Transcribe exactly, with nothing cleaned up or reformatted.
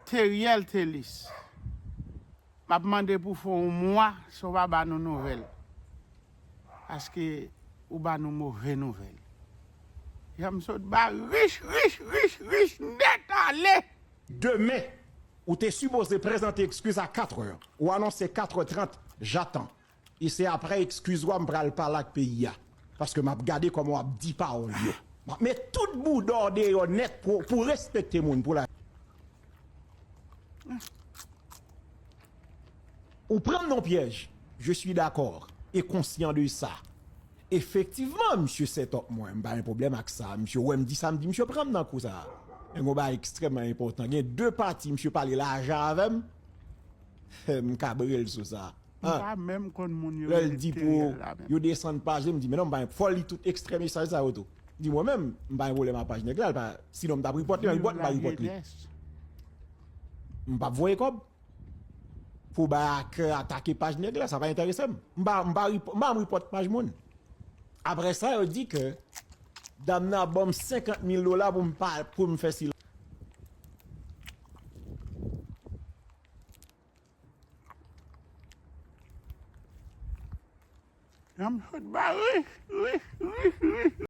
Teriel Telis, m ap mande pou fè yon mwa san w pa ba nou nouvèl. Paske ou ba nou move nouvèl. Jan m sot ba rich, rich, rich, rich nèt ale. Demen, ou te sipoze prezante ekskiz a katrè. Ou anonse katrè trant, j'attends. E se apre ekskiz ou a m pral pale ak peyi a. Paske m ap gade kòman w ap di pawòl yo. M ap met tout bouda w deyò nèt pou, pou respekte moun pou la. Ou pran m nan pyèj. Je suis d'accord et conscient de ça. Efektivman, misye set up mwen. M pa gen pwoblèm ak sa. Misye wè m di sa, m di misye pran m nan kou sa. Men gon bagay ekstrèmman enpòtan. Gen de pati, misye pale lajan avè m. M kabre l sou sa. M pa menm konn moun yo rele Teriel la menm. Lè l di pou yo desann paj li, m di, men non, m pa, fò l li tout ekstrè mesaj sa yo tou. M di, mwen menm, m pa gen pwoblèm ak paj nèg la, l pa, sinon m t ap repòt li, men repòt, m pa repòt li. M p ap voye kòb pou bay a kè atake paj nèg la, sa pa enterese m. M pa, m pa, rep- m pa repòt paj moun. Apre sa, yo di ke dam nan ap ban m senkant mil dola pou m pa, pou m fè silans. Jan m sot ba rich, rich, rich, rich.